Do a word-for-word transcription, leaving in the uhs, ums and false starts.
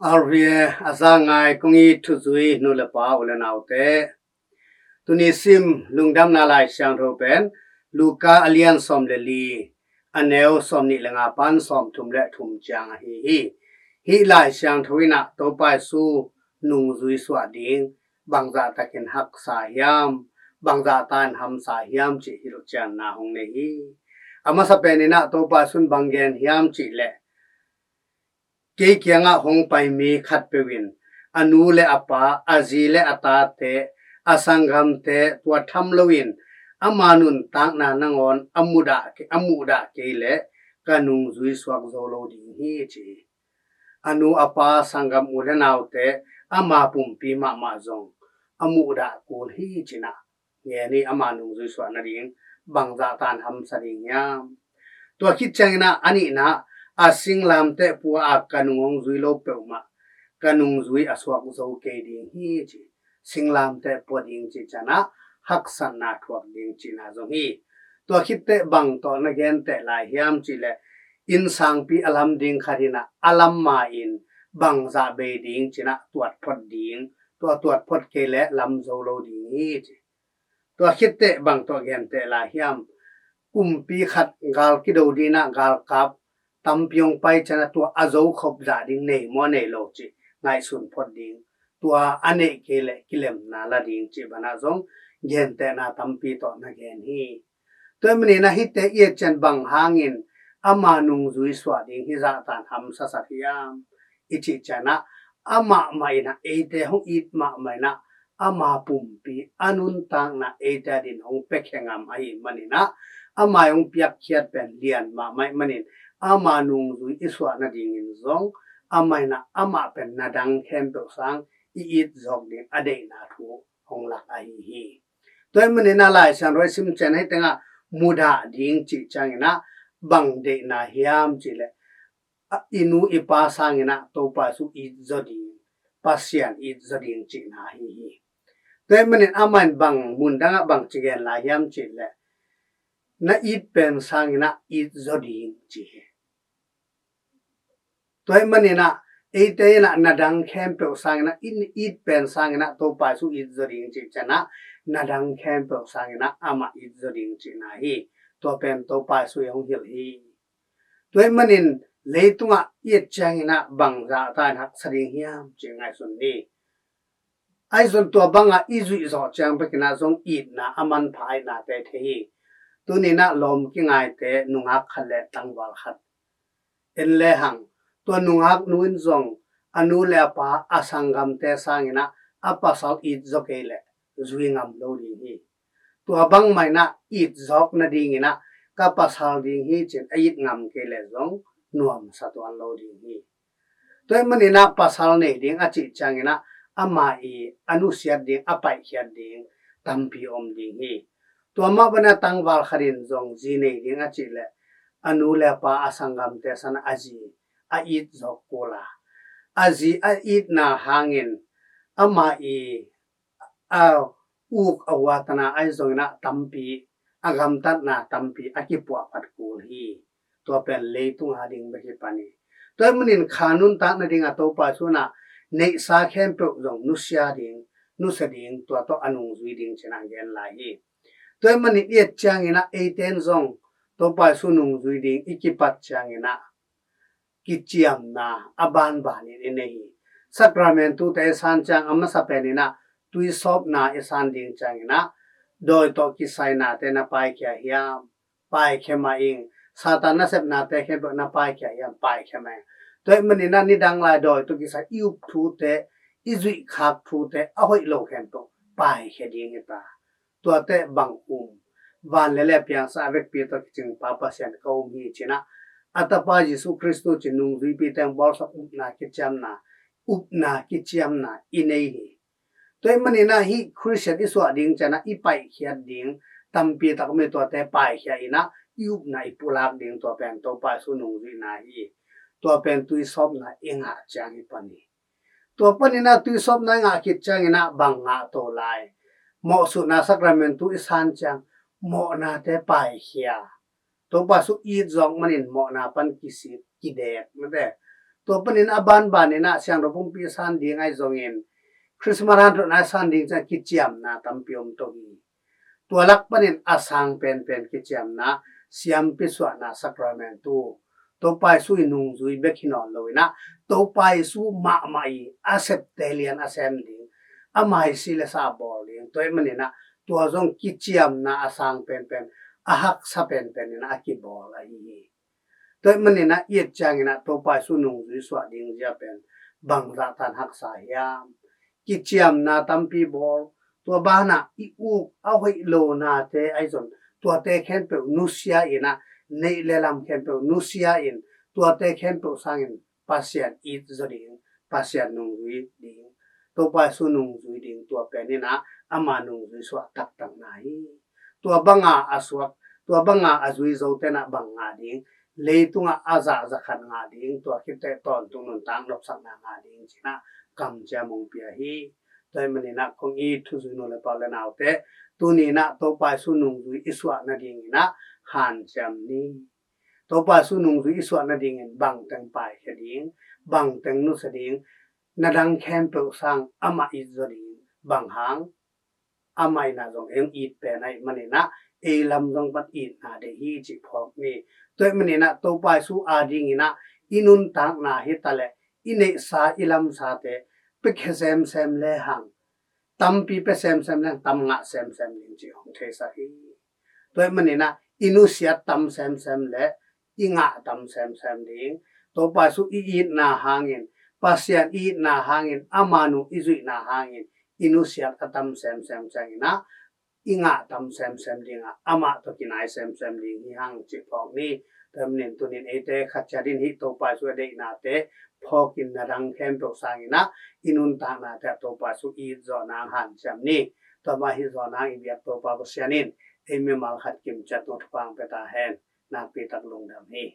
R V A a za ngai kong it thuzui nu le pa u le naute, tuni sim lungdamna Lai Siangtho pen Luka a lian sawm le li, a neu sawm nih le nga pan sawm thum le thum ciang ahi hi. Hih Lai Siangtho in ah Topa Jesu nungzui suah ding bangzah takin haksa hiam, bangzah tan hamsa hiam cih hilhcianna hong nei hi. A masa pen in ah Topa Jesu in bang gen hiam cih leh, kei kiangah hong pai mi khatpeuh in a nu le a pa, a zi le a tate, a sanggamte tua tham loin ama nuntakna nangawn a muhdah, a muhdah kei leh ka nungzui suak zo lo ding hi, ci hi. A nu a pa, sanggam u le naute, ama pumpi mahmah zong a muhdah kul hi, ci-in ah ngen hi. Ama nungzui suah nading bangzah tan hamsa ding hiam? Tua khit ciangin ah a nihna, a singlamteh pua a ka nung hong zui lo peuhmah ka nungzui a suak zo kei ding hi, ci. Singlamteh pua ding cih ciangin ah haksatna thuak ding cihna zong hi. Tua khit teh bang tawh na genteh lai hiam cih leh, innsangpi a lam ding khat in ah a lam ma-in bangzah bei ding ci-in ah tuat phot ding, tua tuat phot kei leh lam zo lo ding hi, ci. Tua khit teh bang tawh genteh lai hiam? Kumpi khat gal kido ding in ah galkap tampi hong pai ciangin ah tua a zokhop zah ding nei maw nei lo cih ngaihsun phot ding, tua a neih kei leh kilemna la ding cih banah zong gentehna tampi tawh na gen hi. Tua ahih manin ah hihte i et ciang bang hangin ama nungzui suah ding hih zah tan hamsa sak hiam i cih ciangin ah, amah mah in ah eite hong it mahmah in ah ama pumpi, a nuntakna eite adingin hong piakhia ngam ahih manin ah, ama hong piakkhiat pen lian mahmah ahih manin ama nungzui i suah nadingin zong amah in ah amah pen na dang khempeuh sang i it zawk ding a deihna thu hong lak ahi hi. Tua ahih manin ah Lai Siangtho i sim ciang hih tengah mudah ding cih ciangin ah bang deihna hiam cih leh, i nu i pa sangin ah Topa Jesu it zaw ding, Pasian it zaw ding cihna ahi hi. Tua ahih manin amah in bang mun dangah bang ci gen lai hiam cih leh, na it pen sangin ah it zaw ding ci hi. Tua ahih manin ah eite in ah na dang khempeuh sangin ah, i it pen sangin ah Topa Jesu it zaw ding cih ciangin ah, na dang khempeuh sangin ah amah it zaw ding cihna hi. Tua pen Topa Jesu in hong hilh hi. Tua ahih manin leitungah i et ciangin ah bangzah tan haksa ding hiam cih ngaihsun ni. Ahi zong tua bangah i zuih zawh ciang bek in ah zong itna a manpha ahihna te thei hi. Tuni in ah lawm kingaite nungak khat le tangval khat en lehang, tua nungak nu in zong a nu le a pa, a sanggamte sangin ah a pasal it zaw kei leh zui ngam lo ding hi. Tua bangmah in ah it zawk nadingin ah ka pasal ding hi ci-in a it ngam kei leh zong nuamsa tuan lo ding hi. Tua ahih manin ah pasal nei ding a cih ciangin ah ama i a nusiat ding, a paihkhiat ding tampi om ding hi. Tua mah bangin ah tangval khat in zong zi nei ding a cih leh, a nu le a pa, a sanggamte sangin ah a zi a it zawk kul a, a zi a itna hangin ama i a uk a huatna ahi zongin ah tampi, a gamtatna tampi a kipuahphat kul hi. Tua pen leitung ading bek hi pan hi. Tua ahih manin kha nuntak nading a Topa Jesu in ah neihsa khempeuh zong nusia ding, nusia ding, tua tawh a nungzui ding ci-in ah gen lai hi. Tua ahih manin i et ciangin ah eite in zong Topa Jesu nungzui ding i kipat ciangin ah kiciamna a banbanin i nei hi. Sakramentu te i san ciang a masa pen in ah tuisawpna i san ding ciangin ah dawi tawh kisai nate na paikhia hiam? Paikhia mah ing. Satan nasepnate khempeuh na paikhia hiam? Paikhia mah ing. Tua ahih manin ah nidang lai dawi tawh kisai i up thute, i zuih khak thute a hoih lo khempeuh paikhia ding hi ta. Tuate bang um? Van le lei a piangsa a vekpi tawh kicing Pa Pasian ka um hi ci-in ah, a Tapa Jesu Khristu ci-in nungzuipite hong bawlsak upna kiciamna, upna kiciamna i nei hi. Tua ahih manin ah hih Khristian i suah ding ciangin ah i paihkhiat ding tampi tak om hi. Tuate paikhia in ah i upna i pulak ding, tua pen Topa Jesu nungzuihna hi. Tua pen tuisawpna i ngah ciang hi pan hi. Tua panin ah tuisawpna i ngah khit ciangin ah bang ngah to lai? Mawhsutna sakramentu i san ciang mawhnate paikhia. Topa Jesu it zawk manin mawhna pan kisik, kidek, mate. Tua panin a banbanin ah siangtho pumpi san ding ahi zongin Christmas hanthotna san ding ciang kiciamna tampi om to hi. Tua lak panin a sang penpen kiciamna, siampi suahna, sacrament tu Topa Jesu i nungzui bek hi nawn lo in ah Topa Jesu mahmah i a septe lian a sem ding, ama i si le sa a bawl ding, tua ahih manin ah tua zong kiciamna a sang penpen, a haksa penpen in ah a kibawl ahi hi. Tua ahih manin ah i et ciangin ah Topa Jesu nungzui suah ding zia pen bangzah tan haksa hiam? Kiciamna tampi bawl, tua banah i uk a hoih lo nate ahi zong tuate khempeuh nusia in ah, neih le lam khempeuh nusia in, tuate khempeuh sangin Pasian it zaw ding, Pasian nungzui ding, Topa Jesu nungzui ding, tua pen in ah ama nungzui suah taktakna hi. Tua banga a suak, tua banga a zui zote in ah bang ngah ding, leitungah a zah za khat ngah ding, tua khit teh tawntung nuntak nopsakna ngah ding ci-in ah kamciam hong pia hi. Tua ahih manin ah kong it thuzui nu le pa u le naute, tuni in ah Topa Jesu nungzui i suah nading in ah hanciam ni. Topa Jesu nungzui i suah nadingin bangteng paikhia ding, bangteng nusia ding, na dang khempeuh sang amah it zaw ding, bang hang? Amah in ah zong ei hong it pen ahih manin ah ei lam zong pan itna deih hi cih phawk ni. Tua ahih manin ah Topa Jesu adingin ah i nuntakna hi taleh i neihsa i lamsate pia khia semsem le hang, tampi pia semsem le hang, tam ngah semsem ding cih hong theisak hi. Tua ahih manin ah i nusiat tam semsem le i ngah tam semsem ding, Topa Jesu i itna hangin, Pasian i itna hangin, ama nu i zuihna hangin i nusiat a tam semsem ciangin ah i ngah tam semsem ding ah amah tawh kinai semsem ding hi hang cih phawk ni. Tua ahih manin tunin eite khat ciat in hih Topa Jesu a deihnate phawkin na dang khempeuh sangin ah i nuntaknate ah Topa Jesu i it zawh nang hanciam ni. Tua mah hih zawh nang i biak Topa Pasian in ei mimal khat kim ciat tungah thupha hong pia ta hen. Nakpi tak lungdam hi.